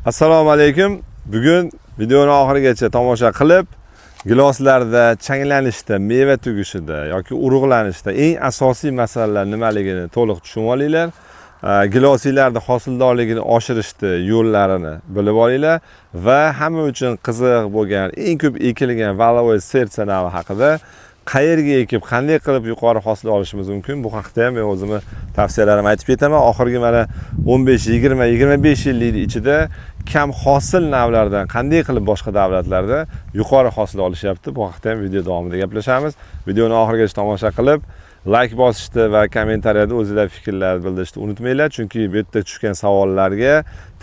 Assalomu alaykum. Bugun videoni oxirigacha tomosha qilib, giloslarda changlanishda, meva tugishida yoki urug'lanishda eng asosiy masalalar nimaligini to'liq tushunib olinglar. Gilosiylarni hosildorligini oshirishni yo'llarini bilib olinglar va hamma uchun qiziq bo'lgan, eng ko'p ekilgan Валовое сердце navi haqida qayerga ekib, qanday qilib yuqori hosil olishimiz mumkin, bu haqda ham men o'zimni tavsiyalarimni aytib ketaman. Oxirgi mana 15, 20, 25 yillik ichida kam hosil navlardan qanday qilib boshqa davlatlarda yuqori hosil olishyapti, bu haqda ham video davomida gaplashamiz. Videoni oxirigacha tomosha qilib, like bosishni va kommentariyada o'zinglar fikrlarni bildirishni unutmanglar, chunki bu yerda tushgan savollarga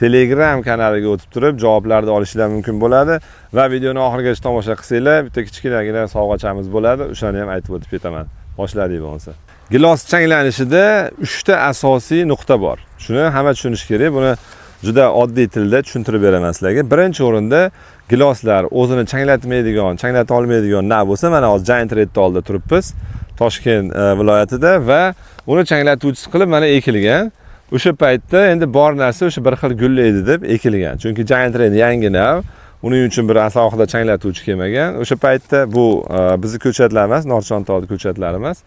Telegram kanaliga o'tib turib javoblarni olishinglar mumkin bo'ladi va videoni oxirigacha tomosha qilsanglar, bitta kichkinagina sovg'achamiz bo'ladi, o'shani ham aytib o'tib ketaman. Boshladik bo'lmasa. Gilos changlanishida 3 ta asosiy nuqta bor. Shuni hamma tushunishi kerak. Buni juda oddiy tilda tushuntirib beraman sizlarga. Birinchi o'rinda giloslar o'zini changlatmaydigan, changlata olmaydigan nav bo'lsa, mana hozir Giant Red oldida turibmiz. Toshkent viloyatida va uni changlatuvchisi qilib mana ekilgan. O'sha paytda endi bor narsa o'sha bir xil gullaydi deb ekilgan. Chunki Giant Red yangi nav, uning uchun bir alohida changlatuvchi kelmagan. O'sha paytda bu bizni ko'chatlar emas, Norchontog'ni ko'chatlari emas,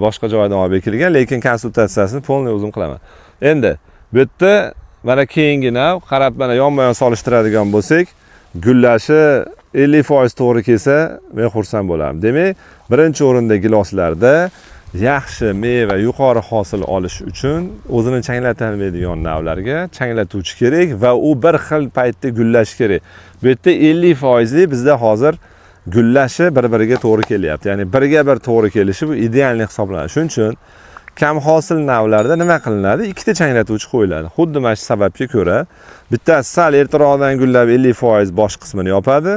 boshqa joydan olib ekilgan, lekin konsultatsiyasini полный o'zim qilaman. Endi bu yerda mana keyingi nav, qarab mana yonma-yon solishtiradigan bo'lsak, gullashi 50% to'g'ri kelsa, men xursand bo'lardim. Demak, birinchi o'rinda giloslarda yaxshi meva, yuqori hosil olish uchun o'zini changlatolmaydigan navlarga changlatuvchi kerak va u bir xil paytda gullashi kerak. Bu yerda 50% bizda hozir gullashi bir-biriga to'g'ri kelyapti. Ya'ni birga bir to'g'ri kelishi bu идеальный hisoblanadi. Shuning uchun kam hosil navlarda nima qilinadi? Ikkita changlatuvchi qo'yiladi. Xuddi mana shu sababga ko'ra, bittasi sal ertaroqdan gullab 50% bosh qismini yopadi,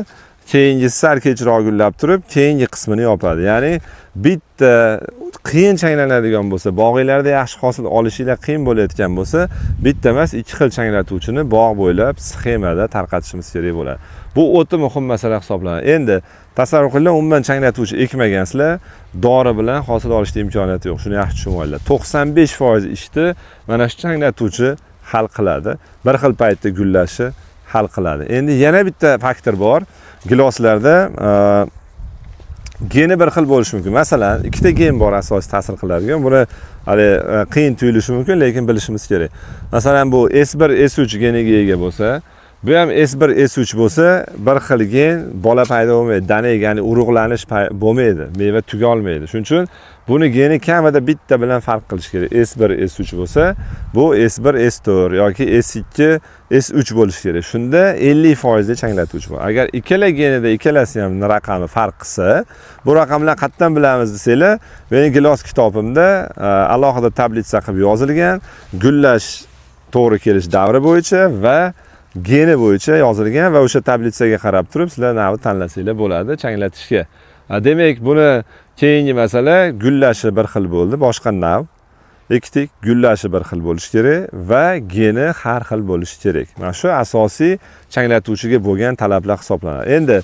keyingisi sal kechroq gullab turib, keyingi qismini yopadi. Ya'ni bitta qiyin changlanadigan bo'lsa, bog'inglarda yaxshi hosil olishinglar qiyin bo'layotgan bo'lsa, bitta emas, ikki xil changlatuvchini bog' bo'ylab sxemada tarqatishimiz kerak bo'ladi. Bu o'ta muhim masala hisoblanadi. Endi tasavvur qilinglar, umuman changlatuvchi ekmagansizlar, dori bilan hosil olishda imkoniyati yo'q. Shuni yaxshi tushunib olinglar. 95% ishni mana shu changlatuvchi hal qiladi. Bir xil paytda gullashi hal qiladi. Endi yana bitta faktor bor. Giloslarda geni bir xil bo'lishi mumkin. Masalan, ikkita gen bor asosiy ta'sir qiladigan. Buni hali qiyin tuyulishi mumkin, lekin bilishimiz kerak. Masalan, bu S1 S3 geniga ega bo'lsa, bu ham S1 S3 bo'lsa, bir xil gen bola paydo bo'lmaydi. Danak, ya'ni urug'lanish bo'lmaydi, meva tuga olmaydi. Shuning uchun buni geni kamida bitta bilan farq qilish kerak. S1 S3 bo'lsa, bu S1 S4 yoki S2 S3 bo'lishi kerak. Shunda 50% changlatuvchi bor. Agar ikkala genida ikkalasi ham raqami farq qilsa, bu raqamlar qayerdan bilamiz desanglar, mening gilos kitobimda alohida tablitsa qilib yozilgan, gullash to'g'ri kelish davri bo'yicha va geni bo'yicha yozilgan va o'sha tablitsaga qarab turib sizlar navi tanlasanglar bo'ladi changlatishga. Demak, buni keyingi masala gullashi bir xil bo'ldi, boshqa nav ekdik, gullashi bir xil bo'lishi kerak va geni har xil bo'lishi kerak. Mana shu asosiy changlatuvchiga bo'lgan talablar hisoblanadi. Endi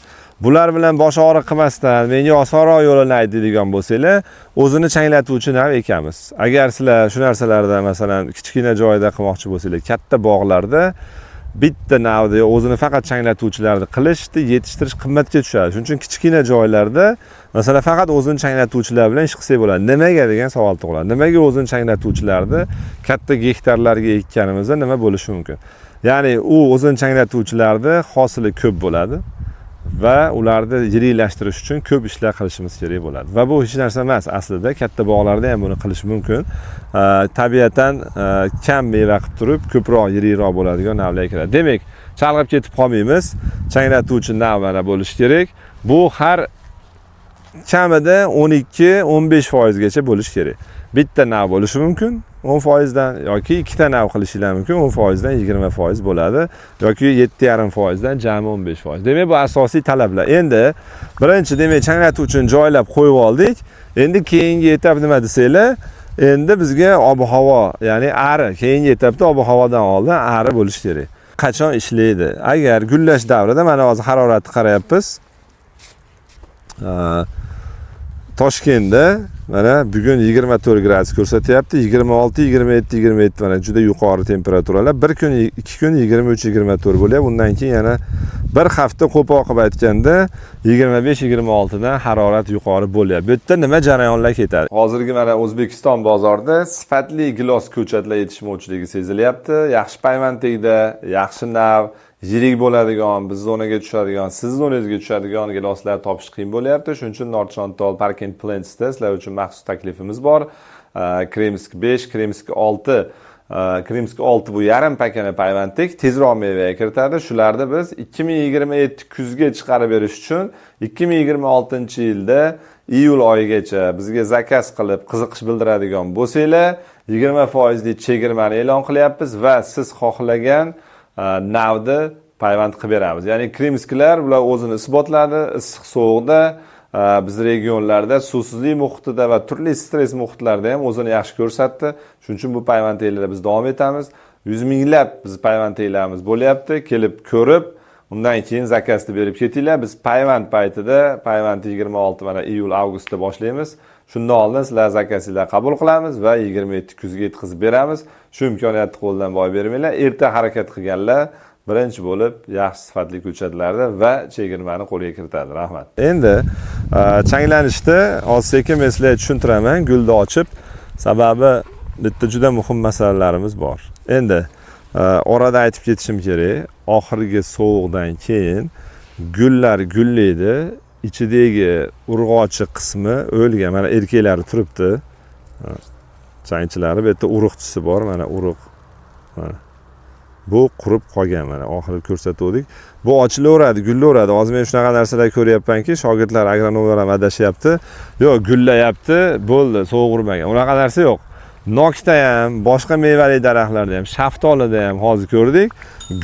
bular bilan bosh og'riq qilmasdan menga osonroq yo'lini ayt deydigan bo'lsanglar, o'zini changlatuvchi nav ekamiz. Agar sizlar shu narsalarda, masalan, kichkina joyda qilmoqchi bo'lsanglar, katta bog'larda bitta navda o'zini faqat changlatuvchilarni qilishni yetishtirish qimmatga tushadi. Shuning uchun kichkina joylarda, masalan, faqat o'zini changlatuvchilar bilan ish qilsak bo'ladi. Nimaga degan savol tug'iladi. Nimaga o'zini changlatuvchilarni katta gektarlarga ekkanimizda nima bo'lishi mumkin? Ya'ni u o'zini changlatuvchilarni hosili ko'p bo'ladi va ularni yiriklashtirish uchun ko'p ishlar qilishimiz kerak bo'ladi. Va bu hech narsa emas aslida, katta bog'larda ham buni qilish mumkin. Tabiatan kam meva qilib turib, ko'proq yirikroq bo'ladigan navlar kiradi. Demak, chalg'ib ketib qolmaymiz. Changlatuvchi nav mana bo'lishi kerak. Bu har kamida 12-15 foizgacha bo'lishi kerak. Bitta nav bo'lishi mumkin 10 foizdan yoki ikkita nav qilishinglar mumkin, 10 foizdan 20 foiz bo'ladi yoki 7,5 foizdan jami 15 foiz. Demak, bu asosiy talablar. Endi birinchi, demak, changlatuvchini joylab qo'yib oldik. Endi keyingi etap nima desanglar, endi bizga ob-havo, ya'ni ari, keyingi etapda ob-havodan oldin ari bo'lishi kerak. Qachon ishlaydi? Agar gullash davrida, mana hozir haroratni qarayapmiz. Toshkentda Mana bugun 24 gradus ko'rsatyapti. 26, 27, 27, mana juda yuqori temperaturalar. Bir kun, 2 kun 23, 24 bo'lyapti. Undan keyin yana bir hafta qo'pol qilib aytganda 25, 26 dan harorat yuqori bo'lyapti. Bu yerda nima jarayonlar ketadi? Hozirgi mana O'zbekiston bozorida sifatli gilos ko'chatlar yetishmovchiligi sezilyapti. Yaxshi payvandlikda, yaxshi nav, yirik bo'ladigan, biz zonaga tushadigan, siz zonangizga tushadigan giloslar topish qiyin bo'lyapti. Shuning uchun Norchantol Parkent Plantsda sizlar uchun maxsus taklifimiz bor. Kremsk 5, Kremsk 6. Kremsk 6 bu yarim pakana payvandlik, tezroq mevaga kiritadi. Shularni biz 2027 kuzga chiqarib berish uchun 2026-yilda iyul oyigacha bizga заказ qilib qiziqish bildiradigan bo'lsanglar, 20 foizlik chegirmani e'lon qilyapmiz va siz xohlagan navni payvand qilib beramiz. Ya'ni krimsklar, bular o'zini isbotladi, issiq sovuqda, biz regionlarda suvsizlik muhitida va turli stress muhitlarda ham o'zini yaxshi ko'rsatdi. Shuning uchun bu payvandliklarda biz davom etamiz. Yuz minglab biz payvandliklarimiz bo'lyapti. Kelib ko'rib, undan keyin заказ ni berib ketinglar. Biz payvand paytida, payvand 26 mana iyul, avgustda boshlaymiz. Shundan oldin sizlar заказ inglarni qabul qilamiz va 27 kuzga yetkazib beramiz. Shu imkoniyatni qo'ldan boy bermanglar. Erta harakat qilganlar birinchi bo'lib yaxshi sifatli ko'chatlarni va chegirmani qo'lga kiritadi. Rahmat. Endi changlanishda hozir sekin men sizlarga tushuntiraman, gulni ochib, sababi bitta juda muhim masalalarimiz bor. Endi orada aytib ketishim kerak, oxirgi sovuqdan keyin gullar gullaydi, ichidagi urg'ochi qismi o'lgan. Mana erkaklari turibdi. Changchilari, bu yerda urug'chisi bor, mana urug'. Mana bu qurib qolgan, mana oxiri ko'rsatuvdik. Bu ochilaveradi, gullaveradi. Hozir men shunaqa narsalar ko'ryapmanki, shogirdlar, agronomlar ham adashyapti. Yo'q, gullayapti, bo'ldi, sovuq urmagan. Unaqa narsa yo'q. Nokda ham, boshqa mevali daraxtlarda ham, shaftolida ham hozir ko'rdik.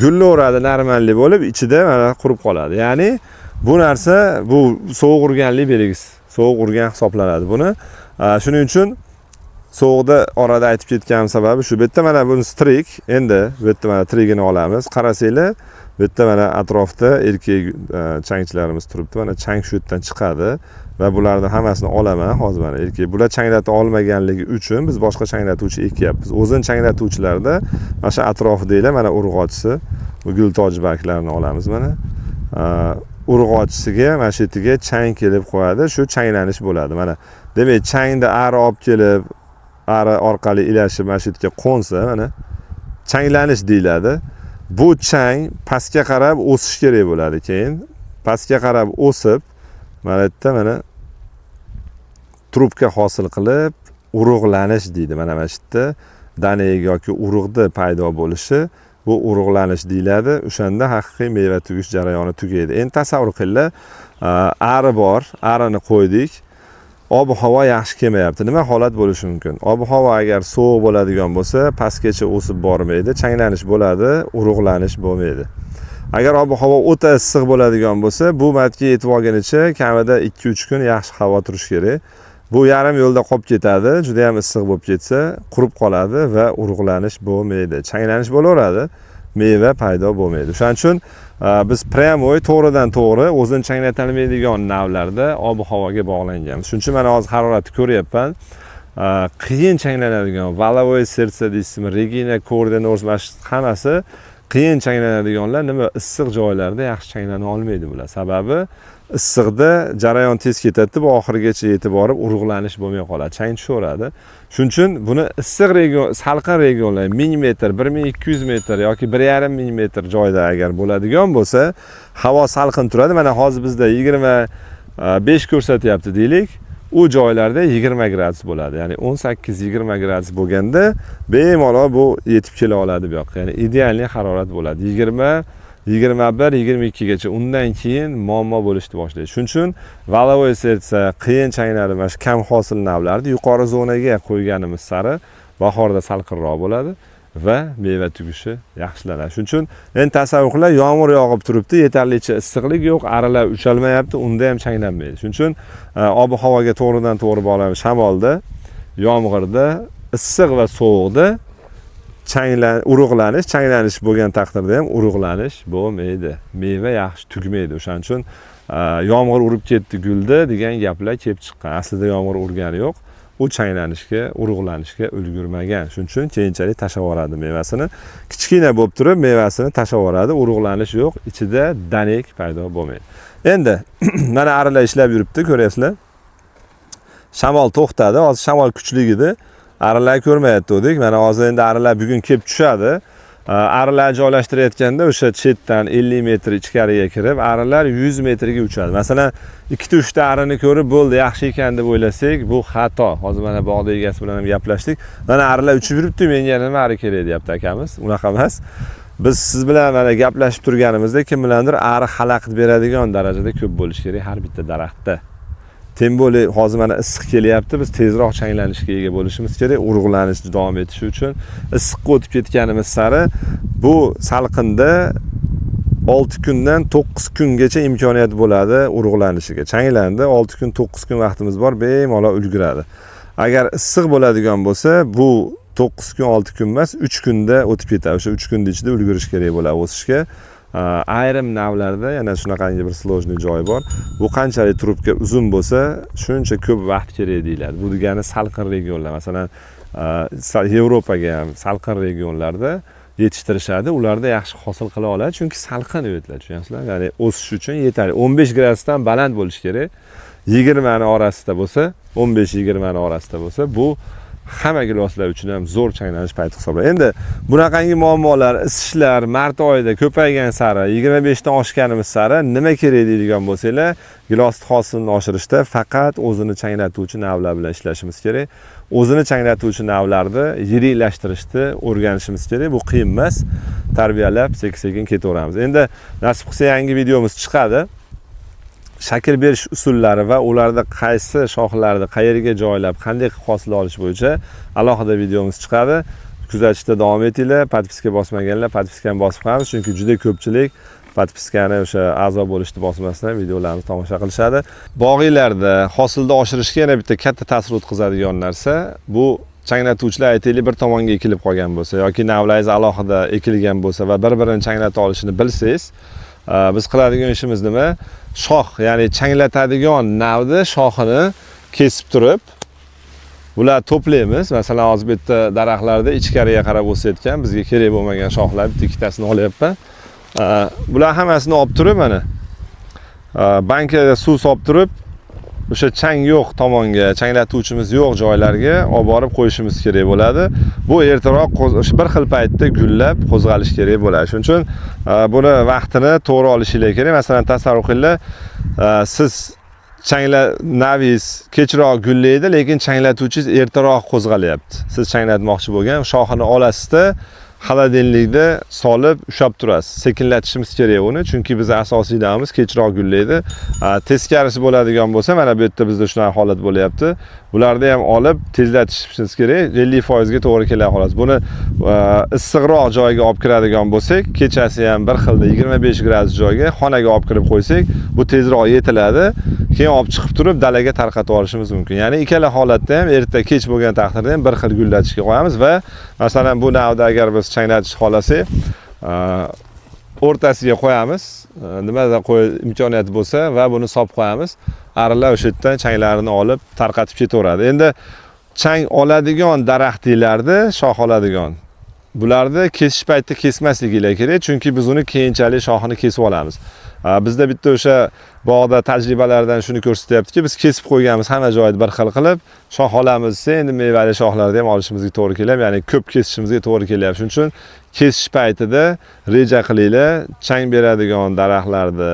Gullaveradi, нормальный bo'lib, ichida mana qurib qoladi. Ya'ni bu narsa, bu sovuq urganlik belgisi. Sovuq urgan hisoblanadi buni. Shuning uchun sovuqda orada aytib ketganim sababi shu. Bu yerda mana bunisi tirik. Endi bu yerda mana tirigini olamiz. Qarasanglar, bu yerda mana atrofda erkak changchilarimiz turibdi. Mana chang shu yerdan chiqadi va bularni hammasini olaman hozir, mana erkak. Bular changlata olmaganligi uchun biz boshqa changlatuvchi ekyapmiz. O'zini changlatuvchilarda mana shu atrofidagilar, mana urg'ochisi, bu gultoji barglarini olamiz mana. Urg'ochisiga mana shu yerga chang kelib qo'yadi. Shu changlanish bo'ladi. Mana demak, changni ari olib kelib, ari orqali ilashib mana shu yerga qo'nsa, mana changlanish deyiladi. Bu chang pastga qarab o'sish kerak bo'ladi. Keyin pastga qarab o'sib, mana bu yerda mana trubka hosil qilib, urug'lanish deydi. Mana shu yerda danak yoki urug'ni paydo bo'lishi, bu urug'lanish deyiladi. O'shanda haqiqiy meva tugish jarayoni tugaydi. Endi tasavvur qilinglar, ari bor, arini qo'ydik. Ob havo yaxshi kelmayapti. Nima holat bo'lishi mumkin? Ob havo agar sovuq bo'ladigan bo'lsa, pastgacha o'sib bormaydi, changlanish bo'ladi, urug'lanish bo'lmaydi. Agar ob havo o'ta issiq bo'ladigan bo'lsa, bu matga yetib olgunicha kamida 2-3 kun yaxshi havo turishi kerak. Bu yarim yo'lda qolib ketadi, juda ham issiq bo'lib ketsa, qurib qoladi va urug'lanish bo'lmaydi. Changlanish bo'laveradi, meva paydo bo'lmaydi. O'shaning uchun biz прямой, to'g'ridan to'g'ri o'zini changlatolmaydigan navlarda ob havoga bog'langan. Shuning uchun mana hozir haroratni ko'ryapman. Qiyin changlanadigan Валовое сердце deysizmi, Regina, Kordenors, mana shu hammasi qiyin changlanadiganlar, nima, issiq joylarda yaxshi changlana olmaydi bular. Sababi issiqda jarayon tez ketadi, bu oxirigacha yetib borib urug'lanish bo'lmay qoladi, chang tushaveradi. Shuning uchun buni issiq region, salqin regionlar, 1000 metr, 1200 metr yoki 1500 metr joyda agar bo'ladigan bo'lsa, havo salqin turadi. Mana hozir bizda 25 ko'rsatyapti deylik, u joylarda 20 gradus bo'ladi. Ya'ni 18-20 gradus bo'lganda bemalol bu yetib kela oladi bu yoqqa. Ya'ni идеальный harorat bo'ladi 20, 21, 22 gacha. Undan keyin muammo bo'lishni boshlaydi. Shuning uchun Валовое сердце, qiyin changlari, mana shu kam hosil navlarni yuqori zonaga qo'yganimiz sari bahorda salqinroq bo'ladi va meva tugishi yaxshilanadi. Shuning uchun endi tasavvur qilinglar, yomg'ir yog'ib turibdi, yetarlicha issiqlik yo'q, arilar ucholmayapti, unda ham changlanmaydi. Shuning uchun ob havoga to'g'ridan to'g'ri bog'lanib, shamolda, yomg'irda, issiq va sovuqda urug'lanish, changlanish bo'lgan taqdirda ham urug'lanish bo'lmaydi, meva yaxshi tugmaydi. O'shaning uchun yomg'ir urib ketdi gulda degan gaplar kelib chiqqan. Aslida yomg'ir urgani yo'q. u changlanishga, urug'lanishga ulgurmagan. Shuning uchun keyinchalik tashlab yuboradi mevasini. Kichkina bo'lib turib mevasini tashlab yuboradi, urug'lanish yo'q, ichida danek paydo bo'lmaydi. Endi mana arilar ishlab yuribdi, ko'ryapsizlar. Shamol to'xtadi, hozir shamol kuchli edi. Arilar ko'rmayotgandik. Mana hozir endi arilar bugun kelib tushadi. Arilar joylashtirayotganda o'sha chetdan 50 metr ichkariga kirib, arilar 100 metrga uchadi. Masalan, 2 ta 3 ta arini ko'rib bo'ldi, yaxshi ekan deb o'ylasak, bu xato. Hozir mana bog'da egasi bilan ham gaplashdik. Mana arilar uchib yuribdi, menga nima ari kerak deyapti akamiz. Unaqa emas. Biz siz bilan mana gaplashib turganimizda kim bilandir ari xalaqit beradigan darajada ko'p bo'lishi kerak har bitta daraxtda. Тем более hozir mana issiq kelyapti, biz tezroq changlanishga ega bo'lishimiz kerak, urug'lanish davom etishi uchun. Issiqqa o'tib ketganimiz sari bu salqinda 6 kundan 9 kungacha imkoniyat bo'ladi urug'lanishiga. Changlandi, 6 kun 9 kun vaqtimiz bor, bemalol ulguradi. Agar issiq bo'ladigan bo'lsa, bu 9 kun 6 kun emas, 3 kunda o'tib ketadi. O'sha 3 kunning ichida ulgurish kerak bo'ladi o'sishga. Ayrim navlarda yana shunaqangi bir сложный joyi bor. Bu qanchalik trubka uzun bo'lsa, shuncha ko'p vaqt kerak deyiladi. Bu degani salqin regionlar, masalan, Yevropaga ham salqin regionlarda yetishtirishadi. Ularda yaxshi hosil qila oladi, chunki salqin u yerlar, tushunyapsizlar? Ya'ni o'sish uchun yetarli. 15 gradusdan baland bo'lishi kerak. 20 ni orasida bo'lsa, 15-20 ni orasida bo'lsa, bu hamma giloslar uchun ham zo'r changlanish payti hisoblanadi. Endi bunaqangi muammolar, isishlar mart oyida ko'paygan sari, 25 dan oshganimiz sari nima kerak deydigan bo'lsanglar, gilosni hosilini oshirishda faqat o'zini changlatuvchi navlar bilan ishlashimiz kerak. O'zini changlatuvchi navlarni yiriklashtirishni o'rganishimiz kerak. Bu qiyin emas. Tarbiyalab sekin-sekin ketaveramiz. Endi nasib qilsa yangi videomiz chiqadi. Shakl berish usullari va ularda qaysi shoxlarni qayerga joylab, qanday qilib hosil olish bo'yicha alohida videomiz chiqadi. Kuzatishda davom etinglar. Подписка bosmaganlar подписка ni bosib qo'yamiz, chunki juda ko'pchilik подписка ni, o'sha a'zo bo'lishni bosmasdan videolarimizni tomosha qilishadi. Bog'iylarda hosilni oshirishga yana bitta katta ta'sir o'tkazadigan narsa bu changlatuvchilar, aytaylik, bir tomonga ekilib qolgan bo'lsa yoki navlaringiz alohida ekilgan bo'lsa va bir-birini changlata olishini bilsangiz, biz qiladigan ishimiz nima? Shox, ya'ni changlatadigan navni shoxini kesib turib, bular to'playmiz. Masalan, hozir bu yerda daraxtlarda ichkariga qarab o'sayotgan, bizga kerak bo'lmagan shoxlar bitta ikkitasini olyapman. Bular hammasini olib turib, mana bankada suv solib turib, o'sha chang yo'q tomonga, changlatuvchimiz yo'q joylarga olib borib qo'yishimiz kerak bo'ladi. Bu ertaroq o'sha bir xil paytda gullab qo'zg'alish kerak bo'ladi. Shuning uchun buni vaqtini to'g'ri olishinglar kerak. Masalan, tasavvur qilinglar, siz changla navis kechroq gullaydi, lekin changlatuvchingiz ertaroq qo'zg'alyapti. Siz changlatmoqchi bo'lgan shoxini olasizda, холодильник da solib ushlab turasiz. Sekinlatishimiz kerak uni, chunki biz asosiy navimiz kechroq gullaydi. Teskarisi bo'ladigan bo'lsa, mana bu yerda bizda shunaqa holat bo'lyapti. Bularni ham olib tezlatishimiz kerak. 50% ga to'g'ri keladi xolos. Buni issiqroq joyga olib kiradigan bo'lsak, kechasi ham bir xilda 25 gradus joyga xonaga olib kirib qo'ysak, bu tezroq yetiladi. Keyin olib chiqib turib dalaga tarqatib yuborishimiz mumkin. Ya'ni ikkala holatda ham, erta kech bo'lgan taqdirda ham bir xil gullatishga qo'yamiz va masalan bu navda agar biz changlatishni xohlasak, o'rtasiga qo'yamiz. Nimada qo'y imkoniyati bo'lsa va buni solib qo'yamiz. Arilar o'sha yerdan changlarini olib tarqatib ketaveradi. Endi chang oladigan daraxtlarni, shox oladigan bularni kesish paytida kesmasliginglar kerak, chunki biz uni keyinchalik shoxini kesib olamiz. Bizda bitta o'sha bog'da tajribalardan shuni ko'rsatyaptiki, biz kesib qo'yganmiz hamma joyni bir xil qilib, shox olamiz desa, endi mevali shoxlarni ham olishimizga to'g'ri kelyapti, ya'ni ko'p kesishimizga to'g'ri kelyapti. Shuning uchun kesish paytida reja qilinglar, chang beradigan daraxtlarni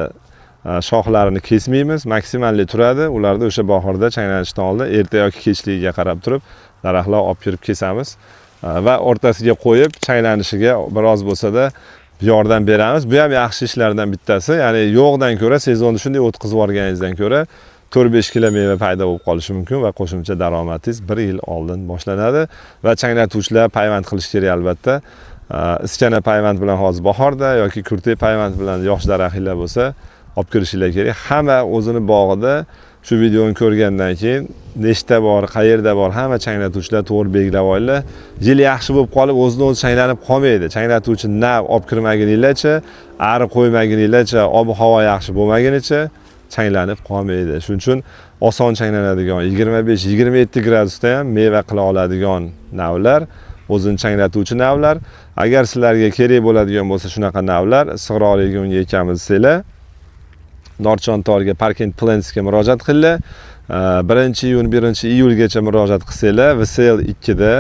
shoxlarini kesmaymiz, maksimalli turadi. Ularni o'sha bahorda changlanishdan oldin erta yoki kechligiga qarab turib daraxtlar olib kirib kesamiz va o'rtasiga qo'yib changlanishiga biroz bo'lsa-da yordam beramiz. Bu ham yaxshi ishlardan bittasi. Ya'ni yo'qdan ko'ra sezonni shunday o'tkazib yuborganingizdan ko'ra 4-5 kilo meva paydo bo'lib qolishi mumkin va qo'shimcha daromadingiz bir yil oldin boshlanadi. Va changlatuvchilar payvand qilish kerak albatta. Iskana payvand bilan hozir bahorda yoki kurtek payvand bilan yosh daraxtlar bo'lsa olib kirishinglar kerak. Hamma o'zini bog'ida shu videoni ko'rgandan keyin nechta bor, qayerda bor, hamma changlatuvchilar to'g'ri belgilab olinglar. Yil yaxshi bo'lib qolib, o'zini o'zi changlanib qolmaydi. Changlatuvchi nav olib kirmaguninglarcha, ari qo'ymaguninglarcha, ob-havo yaxshi bo'lmagunicha changlanib qolmaydi. Shuning uchun oson changlanadigan 25-27 gradusda ham meva qila oladigan navlar, o'zini changlatuvchi navlar. Agar sizlarga kerak bo'ladigan bo'lsa shunaqa navlar, issiqroq regionga ekamiz desanglar, Norchontorga, Parkent Plantsga murojaat qilinglar. 1-iyun, 1-iyulgacha murojaat qilsanglar, VSL 2 da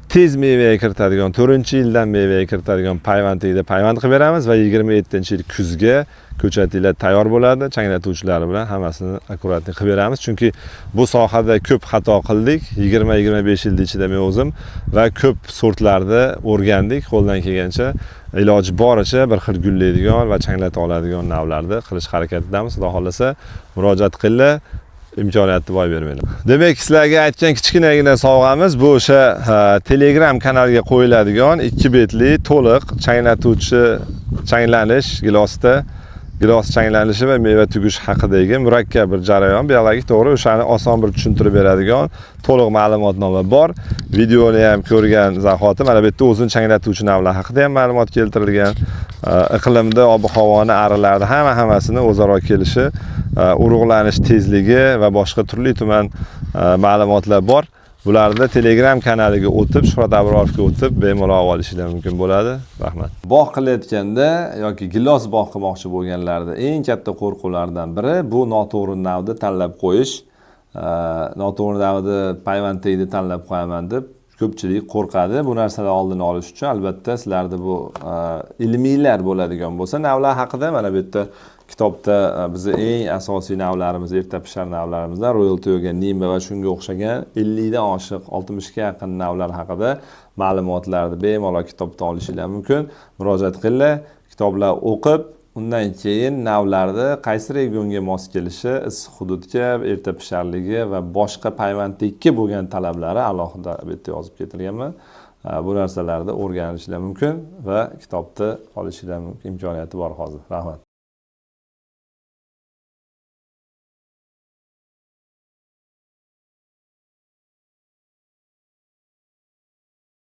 tez mevaga kiritadigan, 4-yildan mevaga kiritadigan payvandlikda payvand qilib beramiz va 27-yil kuzga ko'chatinglar tayyor bo'ladi. Changlatuvchilari bilan hammasini аккуратный qilib beramiz. Chunki bu sohada ko'p xato qildik. 20-25 yil ichida men o'zim va ko'p sortlarni o'rgandik. Qo'ldan kelgancha, iloji boricha bir xil gullaydigan va changlata oladigan navlarni qilish harakatidamiz. Xudo xohlasa, murojaat qilinglar, imkoniyatni boy bermanglar. Demak, sizlarga aytgan kichkinagina sovg'amiz bu o'sha Telegram kanaliga qo'yiladigan 2 betli to'liq changlatuvchi, changlanish, gilosda gilos changlanishi va meva tugish haqidagi murakkab bir jarayon, biologik, to'g'ri, o'shani oson bir tushuntirib beradigan to'liq ma'lumotnoma bor. Videoni ham ko'rgan zahoti mana bu yerda o'zini changlatuvchi navlar haqida ham ma'lumot keltirilgan. Iqlimda, ob havoni, arilarni hammasini o'zaro kelishi, urug'lanish tezligi va boshqa turli tuman ma'lumotlar bor. Bularni Telegram kanaliga o'tib, Shuhrat Abrorovga o'tib, bemalol olishinglar mumkin bo'ladi. Rahmat. Bog' qilayotganda yoki gilos bog' qilmoqchi bo'lganlarda eng katta qo'rquvlardan biri bu noto'g'ri navni tanlab qo'yish. Noto'g'ri navni, payvandlikni tanlab qo'yaman deb ko'pchilik qo'rqadi. Bu narsalar oldini olish uchun albatta sizlarda bu ilmiylar bo'ladigan bo'lsa, navlar haqida mana bu yerda kitobda bizni eng asosiy navlarimiz, erta pishar navlarimizdan Royal To'ga, Nimba va shunga o'xshagan 50 dan oshiq, 60 ga yaqin navlar haqida ma'lumotlarni bemalol kitobdan olishinglar mumkin. Murojaat qilinglar, kitoblar o'qib, undan keyin navlarni qaysi regionga mos kelishi, issiq hududga, erta pisharligi va boshqa payvandlikka bo'lgan talablari alohida bu yerda yozib ketilganman. Bu narsalarni o'rganishinglar mumkin va kitobni olishinglar mumkin, imkoniyati bor hozir. Rahmat.